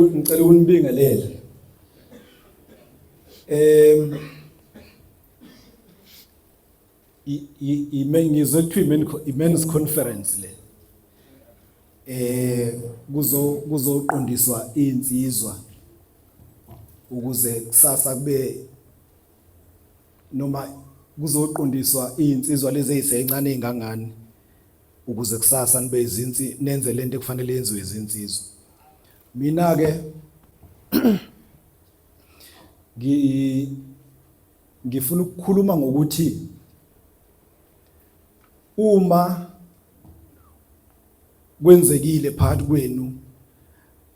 Ngicela ukunibingelela. Em i ngizwe kuthiwa i-men's conference le. Kuzoqondiswa insizwa ukuze kusasa kube noma kuzoqondiswa izinsizwa lezi ezisencane ezingangani ukuze kusasa nibe izinsi nenze lento ekufanele yenziwe izinsizwa. Mina ke ngifuna ukukhuluma ngokuthi uma kwenzekile phakathi kwenu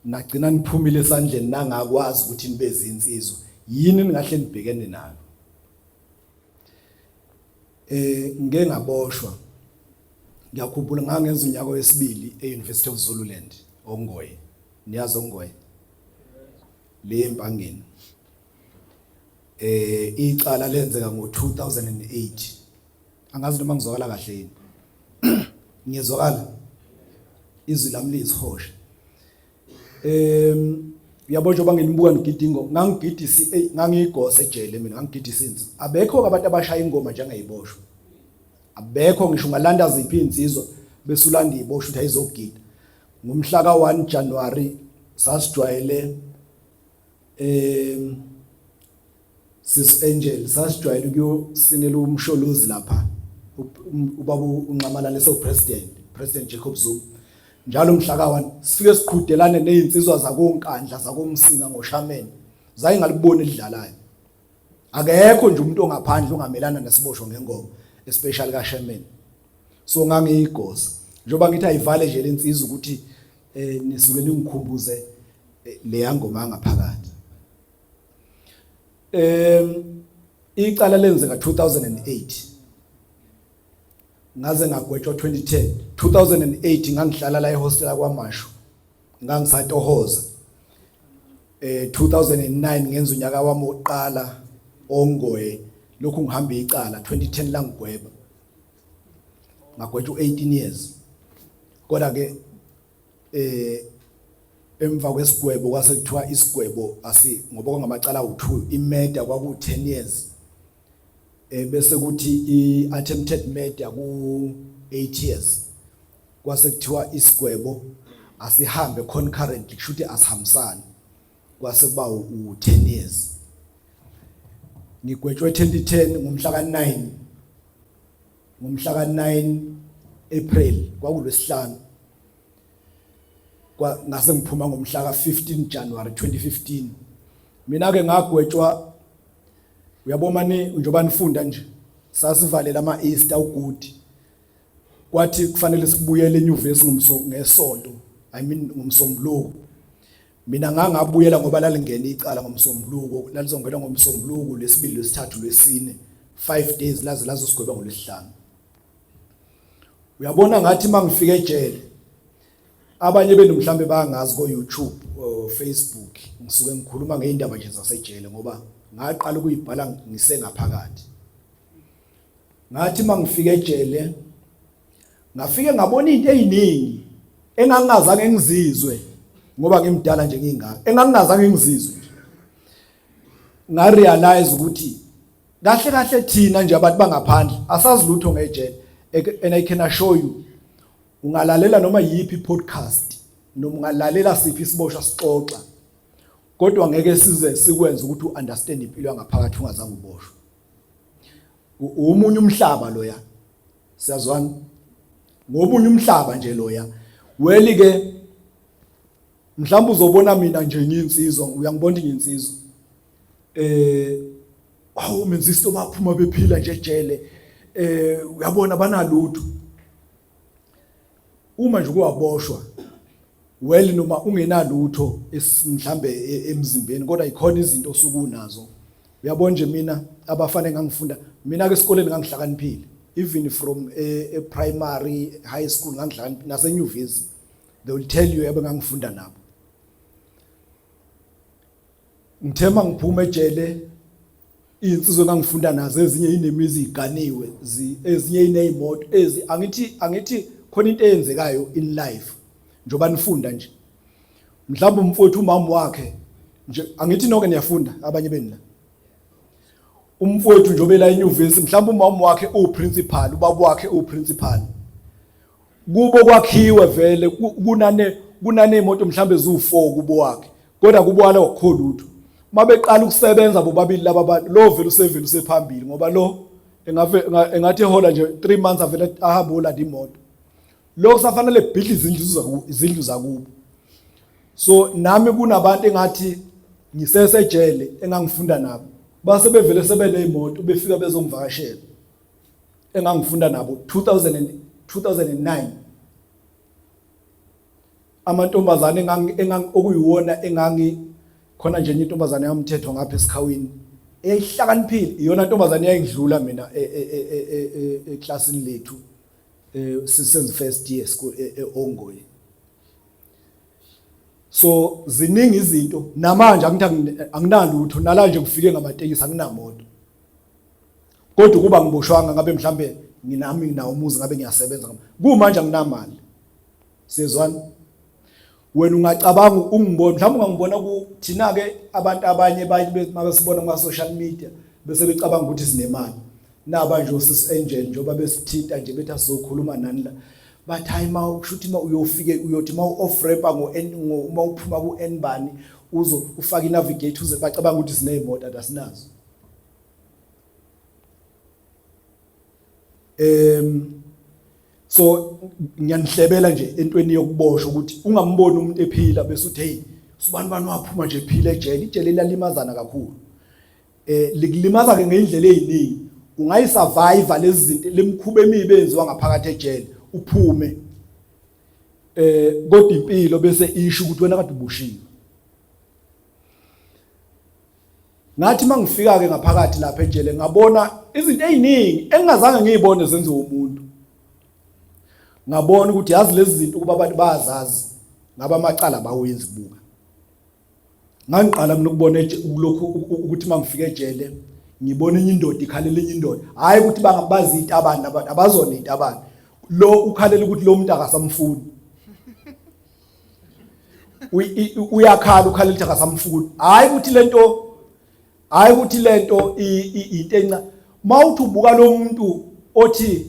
nagcina niphumile esandleni nangakwazi ukuthi nibe zinsizwa, yini ningahle nibhekene nayo? Ngike ngaboshwa, ngiyakhumbula ngangenza unyaka wesibili e-University of Zululand, Ongoye. Niyazi Ongoye le Empangeni. Icala lenzeka ngo-2008. Angazi noma ngizwakala kahle yini. Ngiyezwakala? Izwi lami liyisihosha. Uyabo njengoba nginibuka ngigida ingoma, ngangigidisi, ngangiyigose ejele mina, ngangigidisa insizwa. Abekho abantu abashaya ingoma njengeyiboshwa. Abekho, ngisho ungalanda ziphi insizwa bese ulanda iboshwa ukuthi ayizogida. Ngomhla ka-1 January sasijwayele Sis Angel, sasijwayele ukuyosinela uMsholozi lapha, ubaba uNxamalala esewu-president, President Jacob Zuma. Njalo mhla ka-1 sifike siqhudelane nezinsizwa zakoNkandla, zakoMsinga ngoshameni. Zayingaliboni elidlalayo. Akekho nje umuntu ongaphandle ongamelana nesiboshwa ngengoma, especially kaSherman. So ngangiyigosa. Njengoba ngithi ayivale nje lensizwa ukuthi nisuke ningikhumbuze leya ngoma ngaphakathi. Icala lenzeka 2008. Ngaze ngagwetshwa 2010. 2008 ngangihlala la ehostel kwaMashu. Ngangisatohoza. 2009 ngenza unyaka wami wokuqala Ongoye, lokhu ngihamba icala. 2010 langigweba. Ngagwetshwa u18 years. Kodwa ke emva kwesigwebo kwase kuthiwa isigwebo asi ngoba kwangamacala u2, i-murder kwaku 10 years, bese kuthi i-attempted murder ku 8 years. Kwase kuthiwa isigwebo asihambe concurrently, kusho ukuthi asihambisani. Kwase kuba u10 years. Ngigwetshwe 2010 ngomhla ka9, ngomhla ka9 April, kwakulwesihlanu. Ngase ngiphuma ngomhla ka15 January 2015. Mina ke ngagwetshwa, uyabona mani, njengoba nifunda nje sasivalela ama Easter ugudi, kwathi kufanele sibuyele enyuvesi ngomso ngesonto, I mean ngomsombuluko. Mina ngangabuyela ngoba lalingena icala ngomsombuluko, lalizongena ngomsombuluko, lesibili, lwesithathu, lwesine, 5 days, laze lazosigweba ngolwesihlanu. Uyabona, ngathi mangifika ejele, abanye benu mhlambe bangazi ko YouTube or Facebook, ngisuke ngikhuluma ngeindaba nje zasejele ngoba ngaqala ukuyibhala ngisengaphakathi. Ngathi mangifika ejele ngafike ngabona into eziningi engangingazange ngizizwe ngoba ngimdala nje ngingaka, engangingazange ngizizwe nje. Nga realize ukuthi kahle kahle thina nje abantu bangaphandle asazi lutho ngejele. And I can assure you, ungalalela noma yiphi podcast noma ungalalela siphi isiboshwa sixoxa, kodwa ngeke size sikwenze ukuthi uunderstand impilo yangaphakathi ungazange uboshwe. Umunye umhlaba loya, siyazwana, ngobunye umhlaba nje loya. Well ke, mhlawumbe uzobona mina nje ngiyinsizwa, uyangibona ngiyinsizwa, awu menzisto baphuma bephila nje ejele, uyabona banalutho. Uma nje kuwaboshwa, well, noma ungenalutho mhlambe emzimbeni, kodwa ikhona izinto osuke unazo. Uyabona nje mina abafana engangifunda mina ke esikoleni, ngangihlakaniphile even from e primary, high school, ngangihlakaniphile, nasenyuvesi they will tell you ebengangifunda nabo. Ngithema ngiphuma ejele, insizwa engangifunda nazo ezinye inemizi iganiwe, ezinye inezimoto ezi. Angithi khona into eyenzekayo in life njoba nifunda nje. Mhlawumbe umfowethu umama wakhe nje, angithi nonke niyafunda abanye benu la. Umfowethu njengoba la enyuvesi, mhlawumbe umama wakhe uprincipal, ubaba wakhe uprincipal. Kubo kwakhiwe vele kunane kunane imoto mhlawumbe ziwu4 kubo wakhe, kodwa kubo wala akukho lutho. Uma beqala ukusebenza bobabili laba bantu, lo vele usevele usephambili, ngoba lo engave engathi ehola nje 3 months avele ahambe olanda imoto. Lo kusafanele bhidle izindlu izindlu zakubo. So nami kunabantu engathi ngisesejele engangifunda nabo, base bevele sebenezimoto befika bezongivakashela, engangifunda nabo 2000 and 2009. Amantombazane engangi okuyiwona engangi khona nje, enye intombazane yamthetho ngapha esikhawini eyayihlakaniphile, iyona ntombazane eyayingidlula mina eklasini lethu, sisenza first year school eOngoyi. So ziningi izinto namanje, angithi anginalutho nala nje, kufike ngamatekisi, anginamoto. Kodwa ukuba ngiboshwanga ngabe mhlambe nginami nginawo umuzi, ngabe ngiyasebenza. Kumanje anginamali. Siyezwana? Wena ungacabanga ungibona, mhlawumbe ungangibona ku thina ke abantu abanye mabesibona kuma social media bese becabanga ukuthi sinemali. Naba nje osisi Angel, njengoba besithinta nje bethi asizokhuluma nani la, bathi hayi, ma usho ukuthi ma uyofike uyothi ma off ramp ngo uma uphuma ku N bani uzo ufaka i-navigate uze, bacabanga ukuthi sinezimoto, asinazo. So ngiyanihlebela nje entweni yokuboshwa ukuthi ungamboni umuntu ephila bese uthi, "Hey, sibani bani waphuma nje ephila ejele." Ijele liyalimazana kakhulu, likulimaza ke ngeindlela eziningi. Ungayisurvive lezi zinto, lemkhuba emibi eyenziwa ngaphakathi ejele, uphume, kodwa impilo bese isho ukuthi wena kade ubushiwe. Ngathi mangifika ke ngaphakathi lapha ejele, ngabona izinto eziningi engingazange ngiyibone zenziwe umuntu. Ngabona ukuthi yazi lezi zinto ukuba abantu bayazazi ngaba amacala bawenzi. Buka, ngangiqala mina ukubona kulokhu ukuthi mangifika ejele ngibona enye indoda ikhalela enye indoda. Hayi ukuthi bangabazi itabani, abantu abazona itabani. Lo ukhalela ukuthi lo muntu akasamfuni, uyakhala, ukhalela ukuthi akasamfuni. Hayi ukuthi lento, hayi ukuthi lento into enca. Mawuthi ubuka lo muntu othi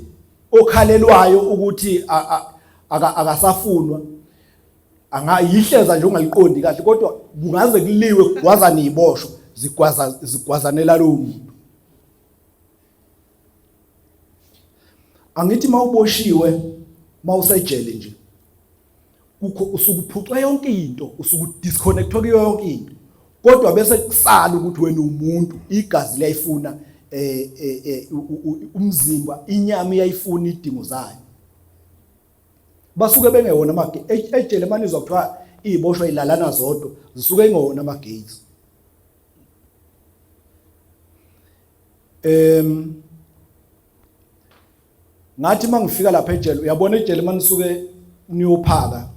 okhalelwayo ukuthi akasafunwa, angayihleza nje ungaliqondi kahle, kodwa kungaze kuliwe, kugwazana iziboshwa, zigwaza zigwazanela lowo muntu. Angithi mawuboshiwe, mawusejele nje, kukho usukuphucwa yonke into, usukudisconnectwa kuyo yonke into, kodwa bese kusala ukuthi wena umuntu, igazi liyayifuna umzimba, inyama iyayifuna idingo zayo. Basuke bengewona ama ejele, manizwa kuthiwa iziboshwa ilalana zodwa, zisuke ingewona ama gates. Ngathi mangifika lapha ejele, uyabona ejele manisuke niyophaka,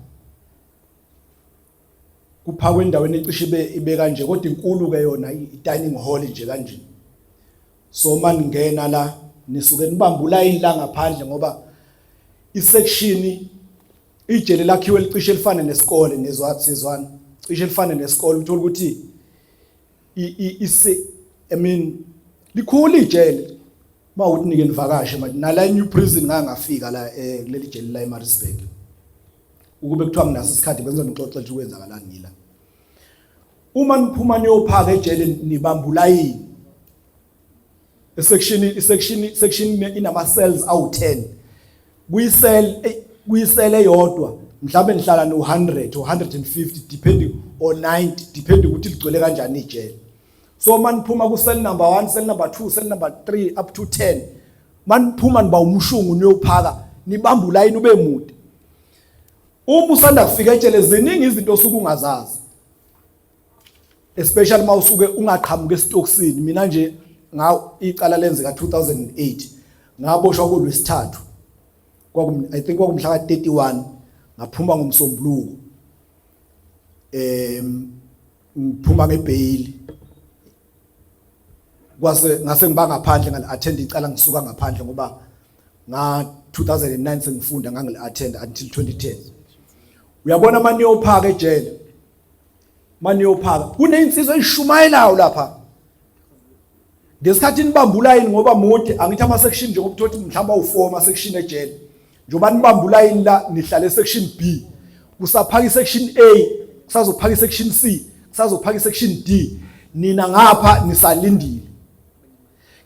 kuphakwe endaweni ecishe ibe ibe kanje, kodwa inkulu ke yona, i-dining hall nje kanje. So maningena la nisuke nibamba ulayini la ngaphandle, ngoba isection ijele lakhiwe licishe lifane nesikole, nezwa sizwana, cishe lifane nesikole. Uthola ukuthi ise, I mean, likhulu ijele. Mawuthi nike nivakashe manje nala eNew Prison, ngangafika la kuleli jele la eMaritzburg. Ukube kuthiwa nginaso isikhathi benza ngixoxe nje ukwenzakalani ngila. Uma niphuma niyophaka ejele nibamba ulayini esection, isection section inama cells awu10. Kuyicell, kuyicell eyodwa mhlawumbe nihlala no 100 or 150 depending, or 90 depending ukuthi ligcwele kanjani ijele. So maniphuma ku cell number 1, cell number 2, cell number 3 up to 10, maniphuma niba umshungu niyophaka, nibamba ulayini ube mude. Uma usanda kufika ejele ziningi izinto osuke ungazazi, especially mawusuke ungaqhamuka esitokisini. Mina nje nga icala lenzeka 2008, ngaboshwa kulwesithathu, kwakum I think kwakumhla ka31, ngaphuma ngomsombuluko. Ngiphuma ngebail, kwase ngase ngiba ngaphandle, ngali attend icala ngisuka ngaphandle, ngoba nga 2009 sengifunda, ngangili attend until 2010. Uyabona maniyophaka ejele. Maniyophaka kunezinsizwa ezishumayelayo lapha. Ngesikhathi nibamba ulayini ngoba mude angithi ama section nje ngoba uthi mhlawumbe awu4 ama section ejele. Njengoba nibamba ulayini la nihlale section B. Kusaphaka isection A, kusazophaka isection C, kusazophaka isection D. Nina ngapha nisalindile.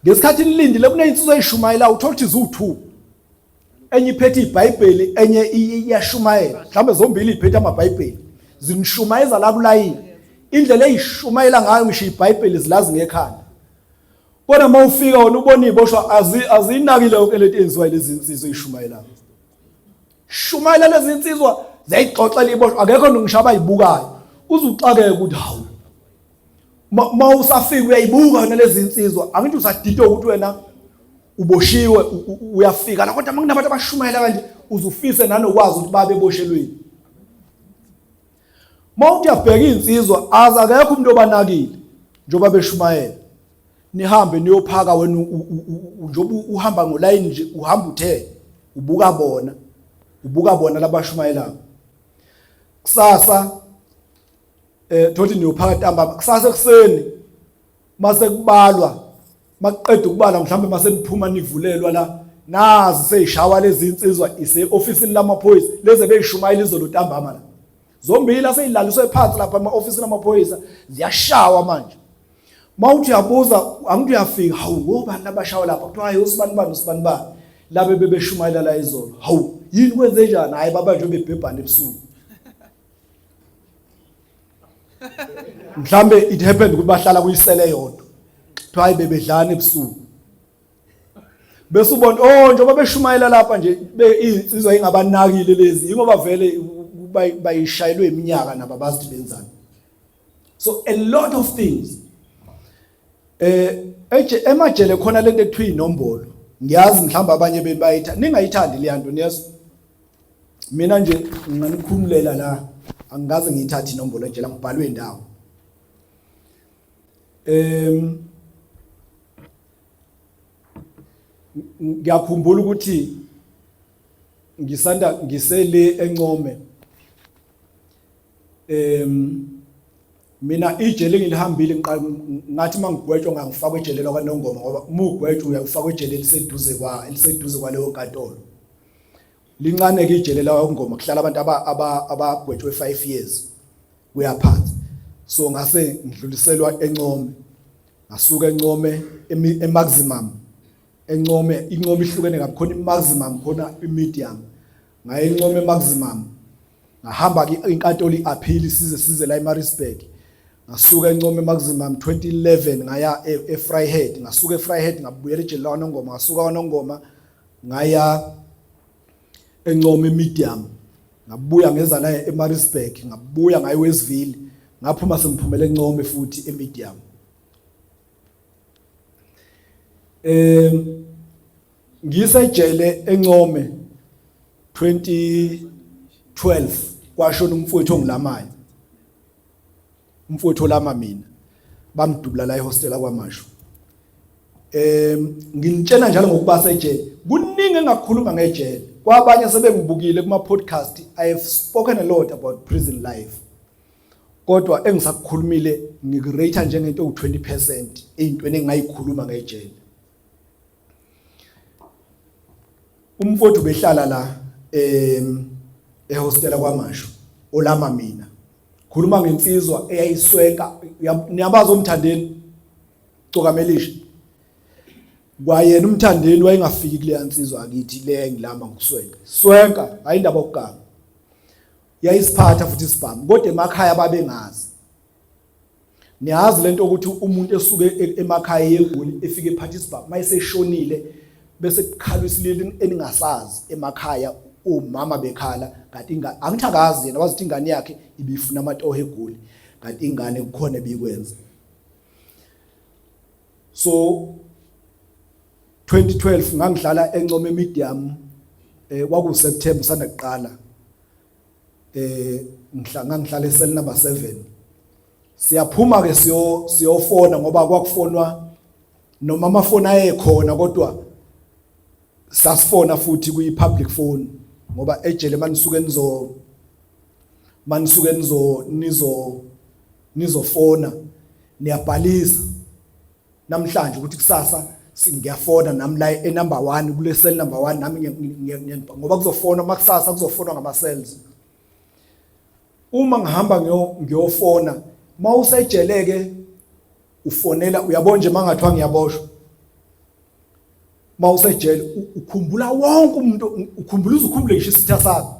Ngesikhathi nilindile kunezinsizwa ezishumayela uthola ukuthi ziwu2. Enye iphethe iBhayibheli enye iyashumayela. Mhlawumbe zombili iphethe amaBhayibheli. Zinishumayeza la kulayini. Indlela eyishumayela ngayo ngisho iBhayibheli zilazi ngekhanda. Kodwa uma ufika wena ubona iboshwa azinakile yonke lento eyenziwa lezi insizwa eyishumayelayo. Shumayela lezi insizwa ziyayixoxela iboshwa akekho ngisho abayibukayo. Uzuxakeka ukuthi hawu ma usafika uyayibuka wena lezi insizwa angithi usadidwa ukuthi wena uboshiwe uyafika la kodwa makunabantu abashumayela kanje uzufise nanokwazi ukuthi babe boshelweni uma uthi uyabheka iy'nsizwa aze akekho umuntu obanakile njengoba beshumayela nihambe niyophaka wena njengoba uhamba ngolayini nje uhamba uthe ubuka bona ubuka bona labashumayelayo kusasa eh thothi niyophaka ntambama kusasa ekuseni mase kubalwa makuqeda ukubala mhlawumbe mase niphuma nivulelwa la nazi seyishawa lezi insizwa ise ofisini lamaphoyisa leze beyishumayela izolo ntambama la zombili aseyilaliswe phansi lapha ema ofisini lamaphoyisa ziyashawa manje mawuthi uyabuza angithi uyafika hawu ngobani labashawa lapha kuthiwa hayi usibani bani usibani bani labe bebeshumayela la izolo hawu yini kwenze njani hayi babanjwe bebhebhana ebusuku mhlambe it happened ukuthi bahlala kuyisele yodwa kuthiwa hayi bebedlana ebusuku bese ubona oh njengoba beshumayela lapha nje insizwa ingabanakile lezi ingoba vele bayishayelwe iminyaka nabo abazi benzani so a lot of things eh eje emajele khona lento ekuthiwa inombolo ngiyazi mhlawumbe abanye benu bayitha ningayithandi leyanto niyezwa mina nje nginganikhumulela la angikaze ngiyithathe inombolo ejele ngibhalwe indawo ngiyakhumbula ukuthi ngisanda ngisele encome mina ijele engilihambile ngathi mangigwetshwa ngangifakwa ejele lakwaNongoma ngoba uma ugwetshwa uyakufakwa ejele eliseduze kwa eliseduze kwaleyo nkantolo lincane ke ijele lakwaNgoma kuhlala abantu abagwetshwe 5 years kuyaphansi so ngase ngidluliselwa encome ngasuka encome emaximum encome income ihlukene kabi khona imaximum khona imedium ngaye encome maximum ngahamba ke inkantolo iappeal size size la eMaritzburg ngasuka encome maximum 2011 ngaya eVryheid ngasuka eVryheid ngabuyela ejele lakwaNongoma ngasuka kwaNongoma ngaya encome medium ngabuya ngeza la eMaritzburg ngabuya ngaye Westville ngaphuma sengiphumele encome futhi emedium ngisejele encome 2012 kwashona umfowethu ongilamayo umfowethu olama mina bamdubula la ehostela kwaMashu nginitshena njalo ngokuba sejele kuningi engakukhuluma ngejele kwabanye sebengibukile kuma podcast i have spoken a lot about prison life kodwa engisakukhulumile ngikurate njengento ewu20% eyintweni engingayikhuluma ngejele umfowethu behlala la ehostela kwaMashu olama mina khuluma ngensizwa eyayiswenka niyabazi omthandeni cokamelisha kwayena umthandeni wayengafiki kuleya nsizwa akithi le engilama ngokuswenka swenka hayi indaba okuganga yayisiphatha futhi isibhamu kodwa emakhaya babengazi niyazi lento ukuthi umuntu esuke e-, emakhaya yegoli efike ephatha isibhamu mayeseshonile bese kukhalwa isililo eningasazi emakhaya umama bekhala kanti ingane angithi akazi yena wazi ukuthi ingane yakhe ibifuna amatoho egoli kanti ingane kukhona ebikwenza so 2012 ngangihlala eNcome Medium eh kwaku September sanda kuqala eh ngihlanga ngihlala cell number 7 siyaphuma ke siyo siyofona ngoba kwakufonwa noma amafoni ayekhona kodwa sasifona futhi kwi public phone ngoba ejele manisuke nizo manisuke nizo nizo Nizofona, niyabhalisa namhlanje ukuthi kusasa singiyafona nami la e number 1 kule cell number 1 nami ngoba kuzofona makusasa kuzofonwa ngama cells. Uma ngihamba ngiyofona mawusejeleke ufonela uyabona nje mangathiwa ngiyaboshwa mawusejele ukhumbula wonke umuntu ukhumbula uzukhumbule ngisho isitha sakho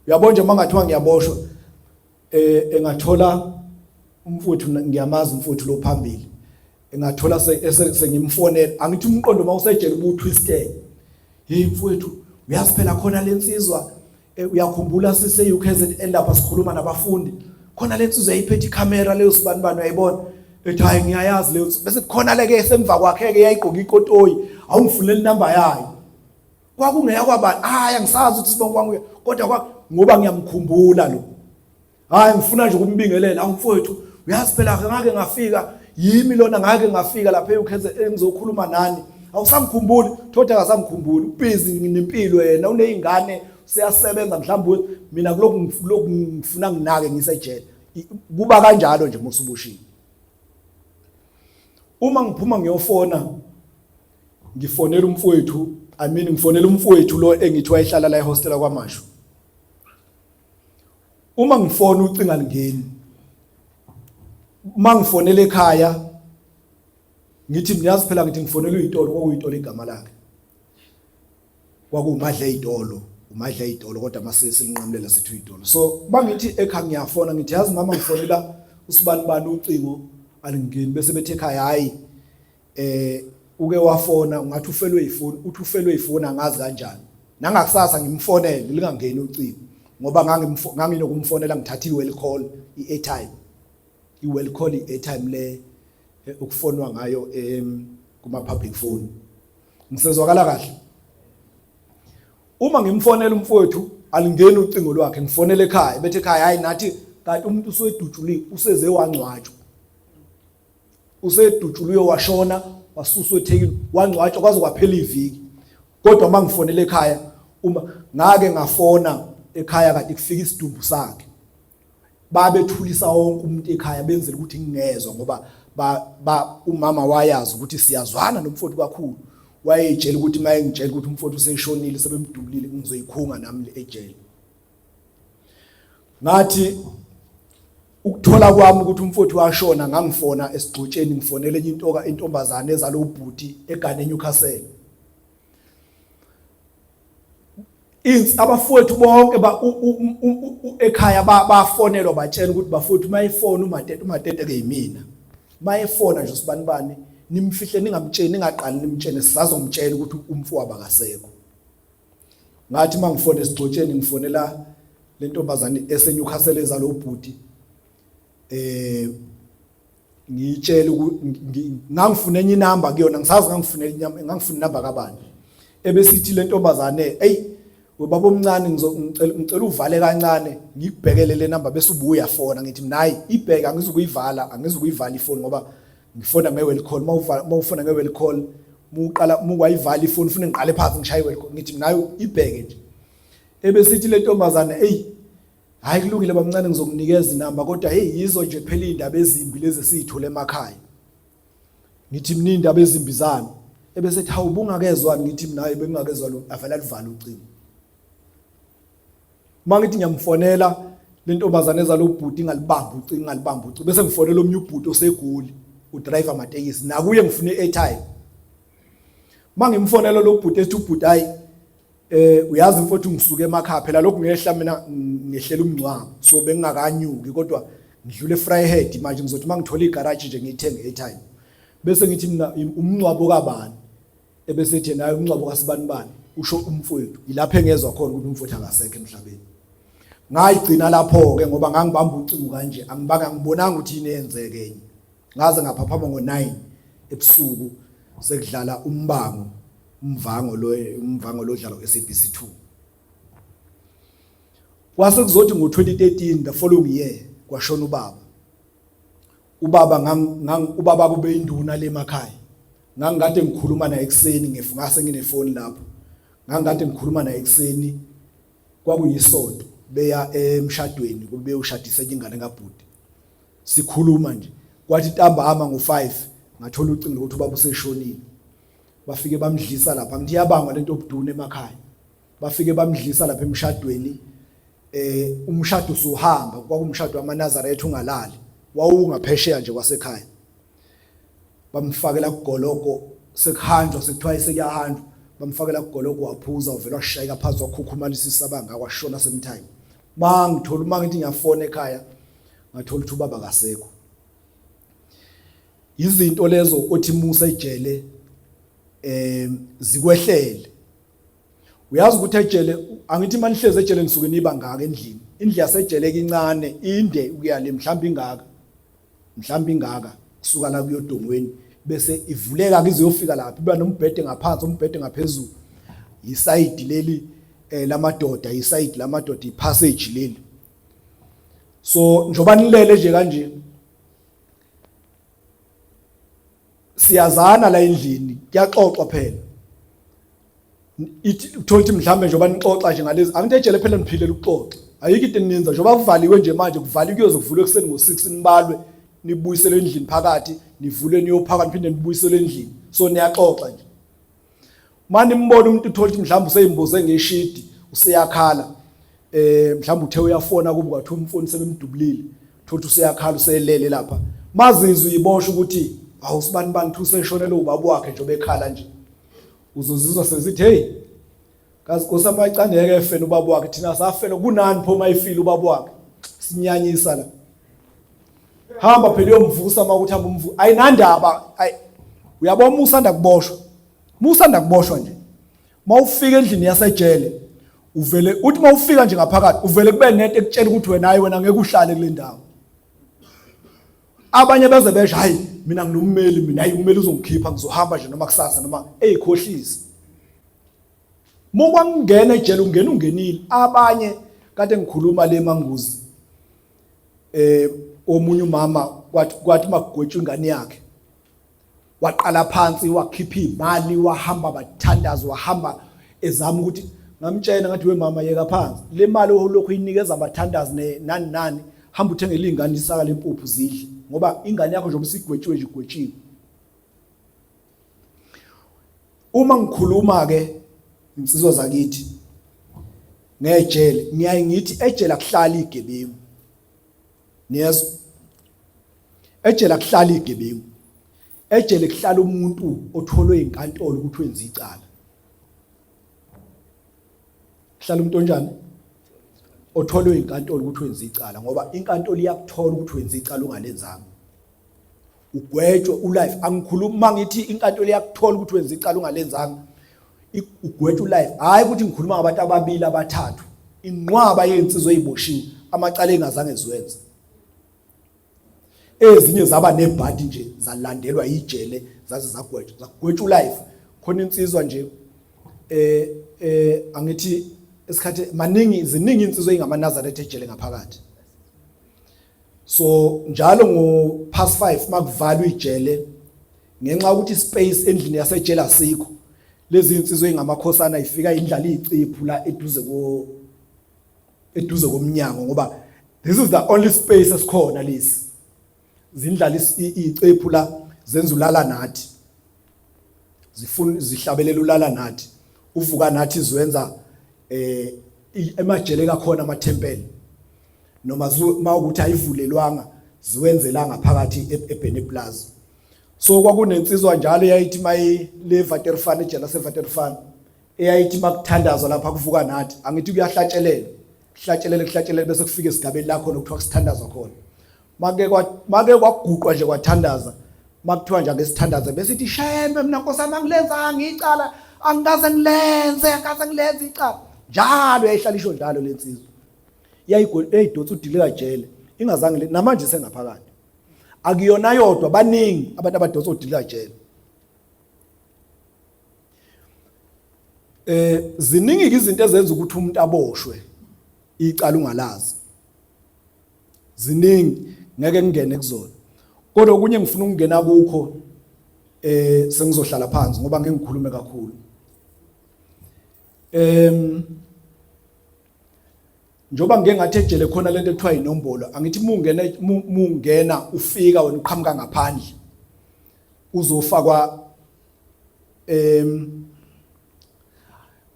uyabona nje mangathiwa ngiyaboshwa eh engathola umfuthu ngiyamazi umfuthu lo phambili engathola sengimfonela angithi umqondo mawusejele ubuthwisted hey mfowethu uyazi phela khona lensizwa eh, uyakhumbula sise UKZN lapha sikhuluma nabafundi khona lensizwa yayiphethe ikhamera leyo sibani bani uyayibona ethi hayi ngiyayazi leyo bese khona leke semva kwakhe ke yayigqoka ikotoyi awungifunela inamba yayo kwakungeya kwabani hayi angisazi ukuthi sibonga kwanguye kodwa ngoba ngiyamkhumbula lo Hayi ngifuna nje ukumbingelela awumfowethu uyazi phela ngake ngafika yimi lona ngake ngafika lapha eUKZN engizokhuluma nani awusamkhumbuli thoda akasamkhumbuli ubhizi nempilo yena unezingane useyasebenza mhlawumbe mina kulokhu ngifuna nginake ngisejele kuba kanjalo nje musubushini uma ngiphuma ngiyofona ngifonela umfowethu i mean ngifonela umfowethu lo engithi wayehlala la ehostela kwaMashu Uma ngifona ucinga lingeni. Uma ngifonela ekhaya ngithi ngiyazi phela ngithi ngifonela uyitolo kwakuyitolo igama lakhe. Kwakuwumadla eyitolo, umadla eyitolo kodwa mase silinqamulela sithi uyitolo. So bangithi ekhaya ngiyafona ngithi yazi mama ngifonela usibani bani ucingo alingeni bese bethi ekhaya hayi eh uke wafona ungathi ufelwe ifoni uthi ufelwe ifoni angazi kanjani nangakusasa ngimfonele lingangeni ucingo ngoba nganginokumfonela ngithatha i-well call i-airtime i-well call i-airtime le eh, ukufonwa ngayo kuma public phone ngisezwakala kahle uma ngimfonela umfowethu alingeni ucingo lwakhe ngifonele ekhaya bethe ekhaya hayi nathi kanti umuntu usedutshuliwe useze wangcwatshwa usedutshuliwe washona wasuswa eThekwini wangcwatshwa kwaze kwaphela iviki kodwa uma ngifonele ekhaya uma ngake ngafona ekhaya kade kufika isidumbu sakhe babethulisa wonke umuntu ekhaya benzela ukuthi ngingezwa ngoba ba, ba umama wayazi ukuthi siyazwana nomfowethu kakhulu wayeyitshela ukuthi maye ngitshela ukuthi umfowethu useshonile sebemdubulile ngizoyikhunga nami ejele ngathi ukuthola kwami ukuthi umfowethu washona ngangifona esigxotsheni ngifonele enye intoka intombazane ezala ubhuti egane eNewcastle insi abafowethu bonke ba ekhaya bafonelwa batshela ukuthi bafowethu mayifona umatete umatete ke yimina mayefona nje usibanibani nimfihle ningamtsheni ningaqali nimtshene sisazomtshela ukuthi umfowabo akasekho ngathi mangifona esigxotsheni ngifonela lentombazane eseNewcastle ezalo ubhuti eh ngiyitshela ngangifuna enye inamba kuyona ngisazi ngangifuna inyama ngangifuna inamba kabani ebesithi lentombazane hey webaba omncane ngicela ngicela uvale kancane ngikubhekele le namba bese ubuya fona ngithi mina hayi ibheke angizukuyivala angizukuyivala ifoni ngoba ngifona nge-well call uma ufona nge-well call muqala mukwayivala ifoni ufune ngiqale phansi ngishaye i-well call ngithi mina ibheke nje ebesithi le ntombazane eyi hayi kulungile bamncane ngizokunikeza inamba kodwa hey yizo nje phela iy'ndaba ezimbi lezi esiyithole emakhaya ngithi mina iy'ndaba ezimbi zami ebesethi hawu ubungakezwani ngithi mina hayi bengingakezwa lo avele aluvale ucingo uma ngithi ngiyamfonela le ntombazane eza lo bhuti ingalibamba ucingo ingalibamba ucingo bese ngifonela omnye ubhuti osegoli udriver amatekisi nakuye ngifuna i-airtime uma ngimfonela lo bhuti ethi ubhuti hayi eh uyazi mfowethu ngisuke emakhaya phela lokhu ngehla mina ngehlela umngcwabo so bengingakanyuki kodwa ngidlule eFryhead manje ngizothi mangithola igarage nje ngiyithenge airtime bese ngithi mina umngcwabo kabani ebesethi naye umngcwabo kasibanibani usho umfowethu yilapho engezwa khona ukuthi umfowethu akasekho emhlabeni ngayigcina lapho ke ngoba ngangibamba ucingo kanje angibanga ngibonanga ukuthi yini eyenzeke enye ngaze ngaphaphama ngo9 ebusuku sekudlala umbango umvango lo umvango lo dlalo SABC 2 kwase kuzothi ngo2013 the following year kwashona ubaba ubaba ngang ubaba kube induna lemakhaya ngangikade ngikhuluma naye ekuseni ngase nginefoni lapho ngangikade ngikhuluma naye ekuseni kwakuyisonto beya emshadweni kube beyoshadisa enye ingane kabhuti. Sikhuluma nje kwathi ntambama ngo5 ngathola ucingo ukuthi ubaba useshonile. Bafike bamdlisa lapha, ngithi yabangwa lento obuduna emakhaya. Bafike bamdlisa lapha emshadweni, umshado usuhamba, kwakumshado wamaNazaretha ungalali, wawungaphesheya nje kwasekhaya. Bamfakela kugologo, sekuhanjwa sekuthiwa sekuyahanjwa, bamfakela kugologo waphuza, uvela washayeka phansi wakhukhumalisa isabanga kwashona same time. Mangithola uma ngithi ngiyafona ekhaya ngathola ukuthi ubaba kasekho. Izinto lezo othi musa ejele zikwehlele. Uyazi ukuthi ejele angithi manihleze ejele nisuke niba ngaka endlini. Indlu yasejele kincane inde ukuya le mhlawumbe ingaka. Mhlawumbe ingaka kusuka la kuyodongweni bese ivuleka kiziyofika lapha iba nombhede ngaphansi umbhede ngaphezulu. Isayidi leli lamadoda, isayidi lamadoda, ipassage leli. So njoba nilele nje kanje siyazana la endlini, kuyaxoxwa phela. Ithi uthola ukuthi mhlambe njengoba nixoxa nje ngalezi, angithi ejele phela niphilela ukuxoxa, ayikho into eninza njengoba kuvaliwe nje manje, kuvaliwe kuyoze kuvulwe ekuseni ngo-6 nibalwe nibuyiselwe endlini phakathi, nivule niyophaka niphinde nibuyiselwe endlini. So niyaxoxa nje. Manje nimbona umuntu uthola ukuthi mhlawumbe useyimboze ngeshidi useyakhala, mhlawumbe uthe uyafona kubo kwathiwa umfoni sebemdubulile, uthola ukuthi useyakhala uselele lapha. Mazizwe uyiboshwa ukuthi awu sibani bani thi useshonele ubaba wakhe nje obekhala nje. Uzozizwa sezithi hey kazi Nkosi amacangeke efena ubaba wakhe, thina safela kunani pho mayifile ubaba wakhe, sinyanyisa la. Hamba phela uyomvusa uma ukuthi hamba umvu, ayinandaba. Ay uyabona musanda kuboshwa, musanda kuboshwa nje mawufika endlini yasejele uvele uthi mawufika nje ngaphakathi uvele kube nento ekutshela ukuthi wena hayi wena ngeke uhlale kule ndawo. Abanye beze besho hayi mina nginommeli, mina hayi ummeli uzongikhipha ngizohamba nje noma kusasa noma eyikhohlisa. Mukwangena ejele ungena ungenile. Abanye kade ngikhuluma le manguzi omunye umama kwathi makugwetshwa ingane yakhe waqala phansi wakhipha imali wahamba bathandaza wahamba ezama ukuthi, ngamtshela ngathi we mama yeka phansi le mali olokhu inikeza abathandazi nani nani, hamba uthengele ingane isaka lempuphu zidle ngoba ingane yakho njengoba isigwetshiwe nje igwetshiwe. Uma ngikhuluma ke insizwa zakithi ngejele ngiyaye ngithi ejele akuhlali igebengu, niyezwa? Ejele akuhlali igebengu, ejele kuhlala umuntu otholwe inkantolo ukuthi wenza icala. Kuhlala umuntu onjani? Otholwe inkantolo ukuthi wenza icala, ngoba inkantolo iyakuthola ukuthi wenza icala ungalenzanga, ugwetshwe ulife. Angikhulumi mangithi inkantolo iyakuthola ukuthi wenza icala ungalenzanga ugwetshwe ulife, hayi ukuthi ngikhuluma ngabantu ababili abathathu, inqwaba yezinsizwa eziboshiwe amacala engazange ziwenze. Ezinye zaba nebhadi nje zalandelwa ijele zaze zagwetshwa, zagwetshwa ulife. Khona insizwa nje angithi esikhathi maningi ziningi insizwa ezingamaNazaretha ejele ngaphakathi. So njalo ngo past 5 makuvalwa ijele ngenxa yokuthi space endlini yasejele asikho, lezi insizwa ezingamakhosana ifika indlala icephu la eduze ko eduze komnyango ngoba this is the only space esikhona lesi. Zindlala icephu la zenza ulala nathi, zifuna zihlabelela ulala nathi, uvuka nathi ziwenza emajele kakhona amathempeli noma mawukuthi ayivulelwanga ziwenzela ngaphakathi eBene Plaza. So kwakunensizwa njalo eyayithi mayi le Vaterfan ejela seVaterfan eyayithi makuthandazwa lapha kuvuka nathi, angithi kuyahlatshelelwa kuhlatshelele kuhlatshelele bese kufika esigabeni la khona kuthiwa kusithandazwa khona. Make kwaguqwa nje kwathandaza, makuthiwa nje ake sithandaze bese ithi shembe mina Nkosi yami angilenzanga icala, angikaze ngilenze, angikaze ngilenze icala. Njalo yayihlala isho njalo lensizwa, yayidonsa udilika jele ingazange namanje sengaphakathi. Akuyona yodwa, baningi abantu abadonsa udilika jele. Ziningi izinto ezenza ukuthi umuntu aboshwe icala ungalazi, ziningi ngeke ngingene kuzona, kodwa okunye ngifuna ukungena kukho sengizohlala phansi ngoba ngeke ngikhulume kakhulu. Njengoba ngike ngathi ejele khona lento ekuthiwa inombolo, angithi mungena mungena ufika wena uqhamuka ngaphandle uzofakwa.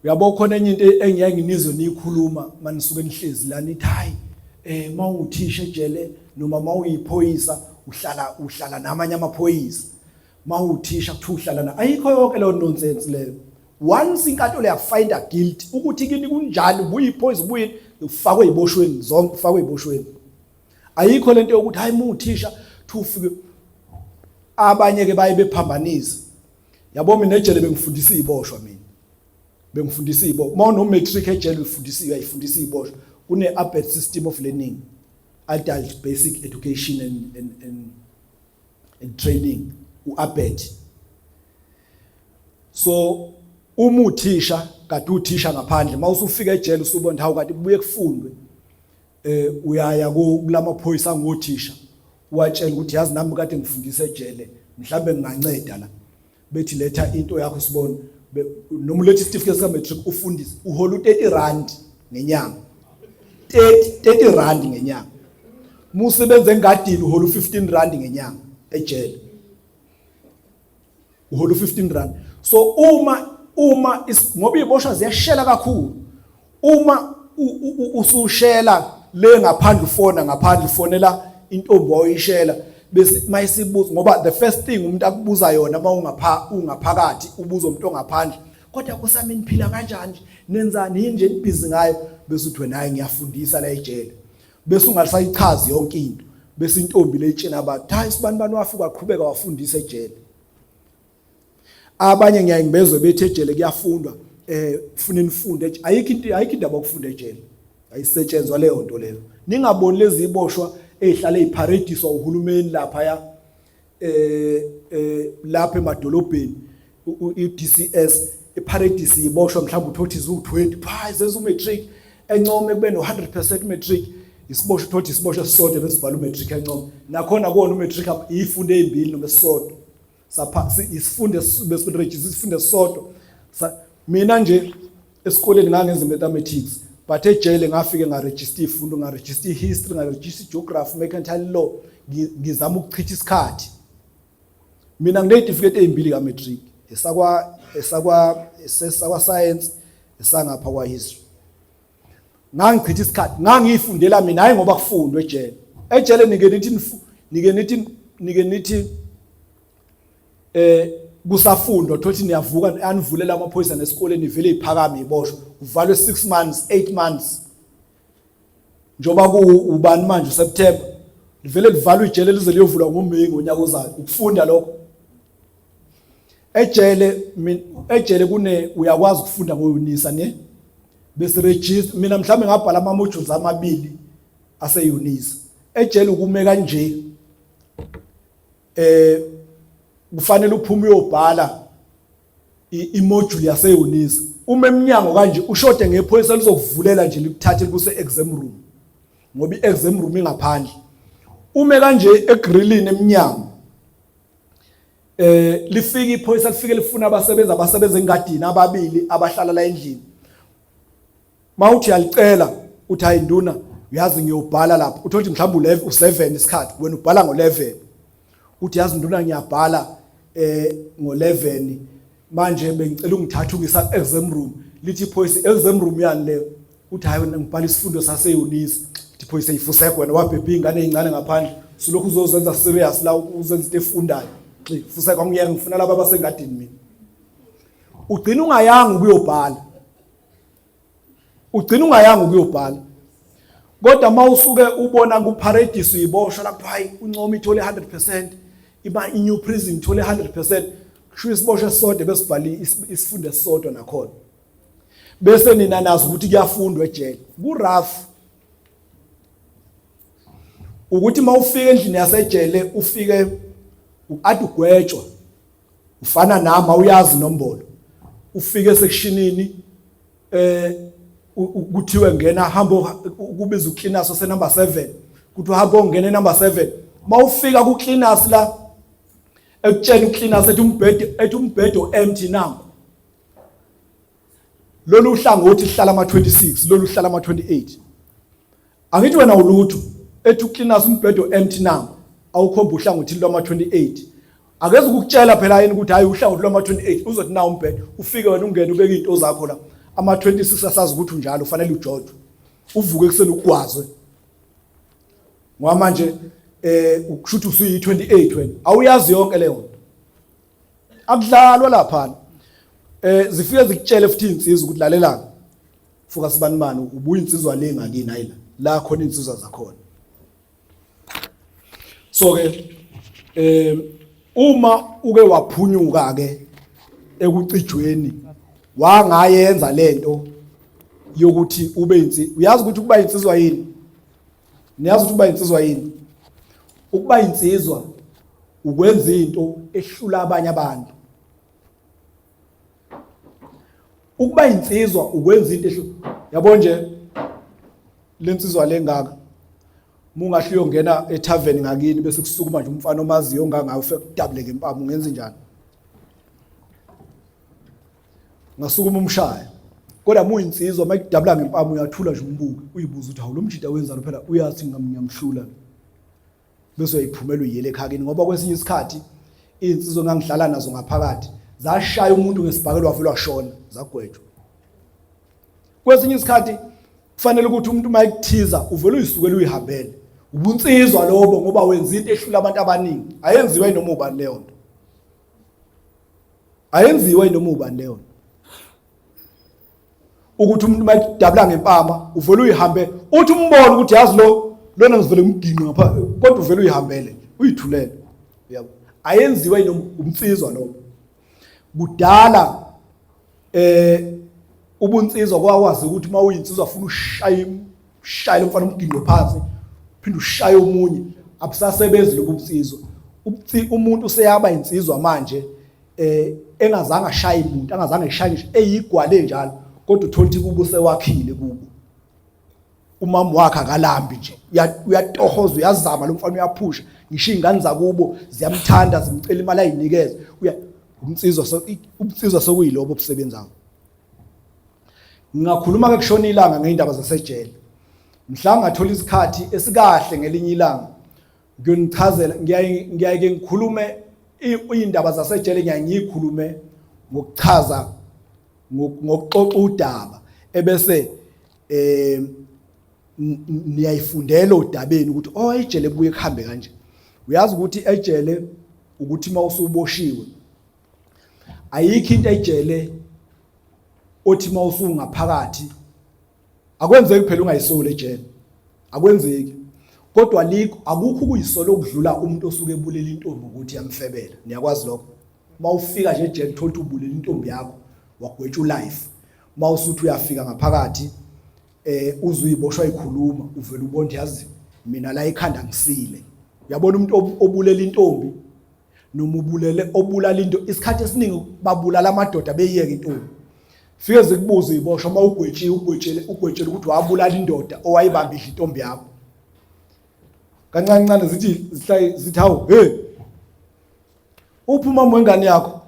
Uyabo, khona enye into engiyaye nginizwe niyikhuluma manisuke nihlezi la, nithi hayi, mawuthisha ejele noma mawuyiphoyisa uhlala namanye amaphoyisa, mawuthisha kuthiwa uhlala na. Ayikho yonke leyo nonsense leyo. Once inkantolo yakufinda guilty ukuthi kini kunjani, ubuyiphoyisa, ubuyi ufakwe iboshweni zonke, ufakwe iboshweni. Ayikho lento yokuthi hayi, muthisha thi ufike. Abanye ke baye bephambanisa, yabo. Mina ejele bengifundisa iziboshwa, mina bengifundisa iziboshwa. Uma uno matric ejele uyifundisa, uyayifundisa iziboshwa. Kune ABET system of learning, adult basic education and training, uABET. So uma uthisha kade uthisha ngaphandle, mawusufika ejele usubona hawu, kanti kubuye kufundwe, uyaya kulamaphoyisa angothisha, watshela ukuthi yazi nami kade ngifundisa ejele, mhlambe nginganceda la. Bethi letha into yakho sibone, noma ulethe isitifiketi sika matric ufundise, uhola u30 rand ngenyanga, 30 rand ngenyanga. Musebenze engadini uhola u15 rand ngenyanga, ejele uhola u15 rand. So uma ngoba iziboshwa ziyashela kakhulu, uma usushela le ngaphandle, ufona ngaphandle, ufonela intombi oyishela, bese mayisibuza, ngoba the first thing umuntu akubuza yona uma ungapha ungaphakathi, ubuza umuntu ongaphandle, "Kodwa kusami niphila kanjani, nenzani, yini nje nibhizi ngayo?" Bese uthi wena, "Hayi, ngiyafundisa la ejele." Bese ungasayichazi yonke into, bese intombi leyitshela abantu, "Hayi, sibani bani wafika waqhubeka wafundisa ejele." Abanye ngiyaye ngibezwe bethi ejele kuyafundwa, ufuna nifunde. Ayikho into, ayikho indaba yokufunda ejele, ayisetshenzwa leyo nto leyo. Ningaboni lezi iboshwa ezihlale iparadiswa uhulumeni lapha ya lapha emadolobheni, i-DCS iparadise iboshwa, mhlawumbe uthothi izu-20 pha zenza umatric encome, kube no-100% matric. Isiboshwa uthothi isiboshwa esisodwa besibhala umatric encome, nakhona kuwona umatric ifunde ezimbili noma esisodwa, sapha isifunde besiregister isifunde esisodwa. Mina nje esikoleni ngangenza mathematics, but ejele ngafike ngaregister ifundo, ngaregister ihistory, ngaregister geography, mercantile law, ngizama ukuchitha isikhathi. Mina nginezitifiketi ezimbili ka matric, esakwa science, esangapha kwa history. Ngangichitha isikhathi, ngangiyifundela mina, hayi ngoba kufundwe ejele. Ejele nike nithi kusafundwa, thothi niyavuka, anivulela amaphoyisa nesikoleni, ivele iphakame iboshwe, uvalwe 6 months, 8 months. Njoba ku ubani manje, uSeptember, livele livalwe ijele lize liyovulwa ngoMay ngonyaka ozayo. Ukufunda lokho ejele? Ejele kune uyakwazi ukufunda ngoUnisa ne bese register. Mina mhlawumbe ngabhala ama modules amabili ase-Unisa ejele. Ukume kanje, kufanele uphume uyobhala imodule yase-Unisa, uma eminyango kanje ushode ngephoyisa lizokuvulela nje, likuthathe likuse exam room, ngoba i-exam room ingaphandle. Ume kanje egrillini eminyango, lifika iphoyisa, lifike lifuna abasebenzi abasebenza engadini ababili abahlala la endlini. Mawuthi uyalicela, uthi, "Hayi nduna, uyazi ngiyobhala lapha." Uthothi mhlawumbe u7 isikhathi, wena ubhala ngo11. Uthi, "Yazi nduna, ngiyabhala ngo11 manje, bengicela ungithathe ungisa exam room." Lithi iphoyisa, "Exam room yani leyo?" Uthi, "Hayi wena, ngibhala isifundo sase-Unisa." Lithi iphoyisa, "Ifuseko wena, wabhebha ingane ezincane ngaphandle, sulokhu uzozenza serious la, uzenza into efundayo. Xi fuseko, angiyeke, ngifuna laba abasengadini mina." Ugcina ungayanga ukuyobhala, ugcina ungayanga ukuyobhala. Kodwa mawusuke ubona kuparadise uyiboshwa lapho, hayi, uncoma ithole 100%, iba i-new prison ithole 100%, kusho isiboshwa esisodwa besibhala isifundo esisodwa nakhona, bese nina nazi ukuthi kuyafundwa ejele. Ku rough ukuthi mawufika endlini yasejele, ufike ade ugwetshwa, ufana nami, awuyazi inombolo, ufike esectionini, kuthiwe ngena, hamba, kubiza ucleaners ose number 7, kuthi uhamba ongena number 7. Mawufika ku cleaners la, ekutshela ucleaners, ethi umbhede empty nangu, lolu hlangothi hlala ama 26, lolu hlala ama 28. Angithi wena ulutho ethi ucleaners umbhedo empty now awukhomba uhlangothini lwama 28 akeze ukukutshela phela yini ukuthi hayi uhlangothi lwama 28 uzothi na umbhedo ufike wena ungene ubeke izinto zakho la ama 26 asazi ukuthi unjalo ufanele ujojwe uvuke ekuseni ugwazwe ngoba manje eh ukushuthi usuyi 28 wena awuyazi yonke leyo nto akudlalwa lapha eh zifike zikutshele futhi insizwa ukuthi lalelana fuka sibanibani ubuya insizwa le ngakini hayi la la khona insizwa zakhona so ke eh uma uke waphunyuka ke ekucijweni wangayenza lento yokuthi ube insi uyazi ukuthi ukuba insizwa yini niyazi ukuthi ukuba insizwa yini ukuba insizwa ukwenza into ehlula abanye abantu ukuba insizwa ukwenza into ehlu yabo nje lensizwa lengaka mungahle uyongena etavern ngakini bese kusukuma nje umfana omaziyo ongangawe ufike kudabule ngempama ungenza njani ngasukuma umshaya kodwa muyinsizwa mayikudabula ngempama uyathula nje umbuke uyibuza ukuthi hawu lo mjida wenzani phela uyathi ngiyamhlula bese uyayiphumela uyiyele ekhakeni ngoba kwesinye isikhathi iy'nsizwa engangihlala nazo ngaphakathi zashaya umuntu ngesibhakelo wavele washona zagwetshwa kwesinye isikhathi kufanele ukuthi umuntu uma ekuthiza uvele uyisukele uyihambele ubunsizwa lobo ngoba wenza into ehlula abantu abaningi ayenziwa inoma ubani leyo nto ayenziwa inoma ubani leyo nto ukuthi umuntu mayidabula ngempama uvele uyihambe uthi umbone ukuthi yazi lo lona ngivele ngimginqe ngapha kodwa uvele uyihambele uyithulele uyabo ayenziwa umnsizwa lo kudala eh ubunsizwa kwakwazi ukuthi uma uyinsizwa funa ushaye ushaye umfana umginqo phansi phinde ushaye omunye abusasebenzi lobu bunsizwa umuntu useyaba insizwa manje eh engazange ashaye umuntu angazange eshaye ngisho eyigwale njalo kodwa uthola ukuthi kubo sewakhile kubo umama wakhe akalambi nje uyatohoza uyazama lo mfana uyaphusha ngisho izingane zakubo ziyamthanda zimcela imali ayinikeze uya umnsizwa so umnsizwa sokuyilobo obusebenzayo ngingakhuluma ke kushona ilanga ngeindaba zasejele mhla ngathola isikhathi esikahle ngelinye ilanga ngiyonichazela ngiyaye ngiyaye ngikhulume iy'ndaba zasejele ngiyaye ngiyikhulume ngokuchaza ngokuxoxa udaba ebese eh niyayifundela odabeni ukuthi oh ejele kubuye kuhambe kanje uyazi ukuthi ejele ukuthi uma usuboshiwe ayikho into ejele othi uma usungaphakathi Akwenzeki phela ungayisoli ejele. Akwenzeki. Kodwa likho akukho ukuyisola okudlula umuntu osuke ebulela intombi ukuthi yamfebela. Niyakwazi lokho? Uma ufika nje ejele uthola ukuthi ubulela intombi yakho wagwetshwa ulife. Uma usuthi uyafika ngaphakathi eh uzuyiboshwa ikhuluma uvela ubona yazi mina la ekhanda ngisile. Uyabona umuntu obulela intombi noma ubulele obulala into isikhathi esiningi babulala amadoda beyiyeke intombi fike zikubuze iboshwa uma ugwetshiwe ugwetshele ugwetshele ukuthi wabulala indoda owayibamba idla intombi yakho kancane kancane zithi zihlaye zithi hawu hey uphi umama wengane yakho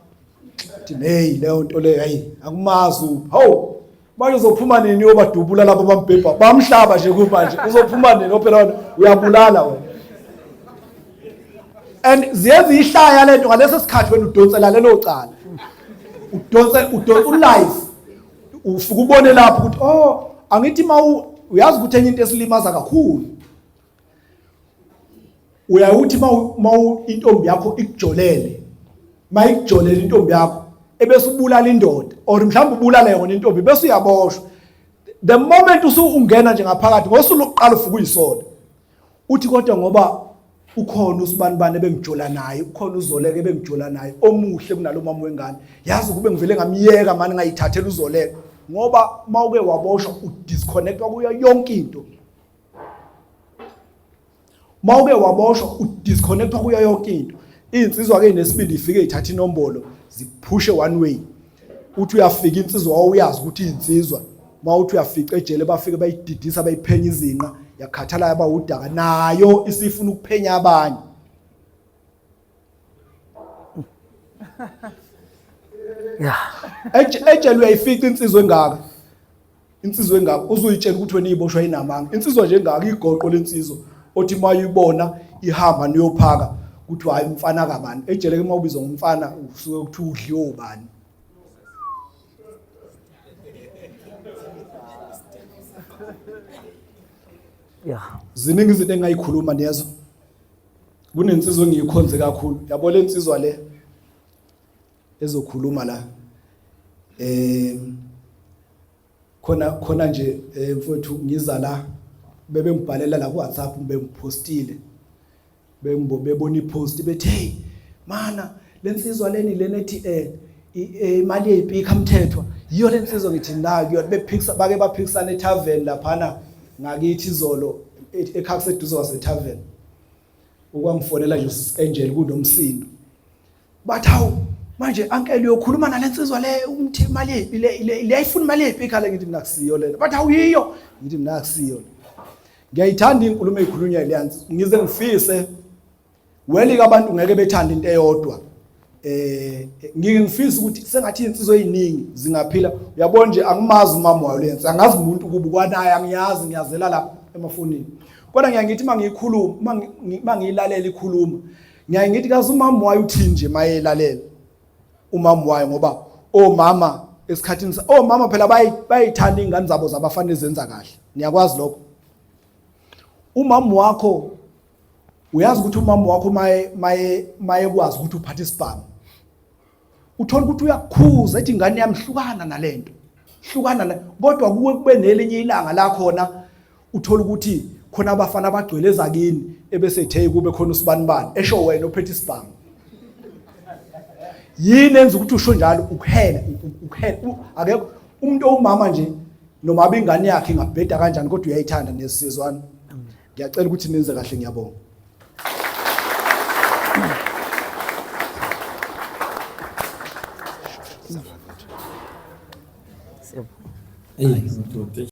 thi hey leyo nto leyo hayi akumazi uphi hawu manje uzophuma nini uyobadubula labo bambhebha bamhlaba nje kumanje uzophuma nini phela wena uyabulala wena and ziyenza ihlaya lento ngaleso sikhathi wena udonsela lelo cala udonse udonsa ulife ufike ubone lapho ukuthi oh angithi ma uyazi ukuthi enye into esilimaza kakhulu uyawuthi ma intombi yakho ikujolele ma ikujolele intombi yakho ebese ubulala indoda or mhlawumbe ubulala yona intombi bese uyaboshwa the moment usungena nje ngaphakathi ngosuku lokuqala ufuka uyisola uthi kodwa ngoba ukhona usibanibani ebengijola naye ukhona uzoleke ebengijola naye omuhle kunalo mama wengane yazi kube ngivele ngamyeka mani ngayithathela uzoleke ngoba mawuke waboshwa udisconnectwa kuyo yonke into mawuke waboshwa udisconnectwa kuyo yonke into iy'nsizwa ke nesibindi ifike ithatha inombolo ziphushe one way uthi uyafika insizwa wawuyazi ukuthi insizwa mawuthi uyafica ejele bafike bayididisa bayiphenya izinqa yakhathala yaba udaka nayo isifuna ukuphenya abanye Yeah. Ejele uyayifica insizwa engaka. Insizwa engaka uzoyitshela ukuthi wena iboshwa inamanga. Insizwa nje engaka igoqo lensizwa othi mayibona ihamba niyophaka kuthiwa hayi umfana kabani. Ejele ke mawubizwa ngomfana usuke kuthiwa udliwe ubani. Yeah. Ziningi izinto engayikhuluma niyezwa. Kunensizwa engiyikhonze kakhulu. Yabo le nsizwa le ezokhuluma la. Eh khona khona nje eh, mfowethu ngiza la bebengibhalela la ku WhatsApp bengipostile. Bembo bebona ipost bethi hey mana lensizwa leni lena ethi eh, eh imali yeyipika mthethwa yiyo lensizwa ngithi na kuyona bephikisa bake baphikisana etavern laphana ngakithi izolo ekhaya kuseduze kwase tavern ukwangifonela nje usis Angel kunomsindo bathi hawu manje uncle uyokhuluma nalensizwa le umthi imali yephi le le ayifuna imali yephi ikhala ngithi mina kusiyo lena bathi hawu yiyo ngithi mina kusiyo ngiyayithanda inkulumo ezikhulunywa leyansi ngize ngifise weli abantu ngeke bethanda into eyodwa eh ngike ngifisa ukuthi sengathi insizwa eziningi zingaphila uyabona nje angimazi umama wayo lensi angazi umuntu kuba kwanaye angiyazi ngiyazela la emafonini kodwa ngiyangithi mangiyikhuluma mangiyilalela ikhuluma ngiyaye ngithi kazi umama wayo uthini nje mayelalela umama wayo ngoba omama esikhathini omama phela bayithanda ingane zabo zabafana ezenza kahle niyakwazi lokho umama wakho uyazi ukuthi umama wakho maye maye mayekwazi ukuthi uphathe isibhamu uthola ukuthi uyakukhuza ethi ingane yami hlukana nalento hlukana na kodwa kuwe kube nelinye ilanga la khona uthola ukuthi khona abafana abagcwele ezakini ebese ethe kube khona usibanibani esho wena ophethe isibhamu yini enza ukuthi usho njalo ukuhela ukuhela akekho umuntu owumama nje noma abingane yakhe ingabheda kanjani kodwa uyayithanda nesizwana ngiyacela ukuthi nenze kahle ngiyabonga Siyabonga.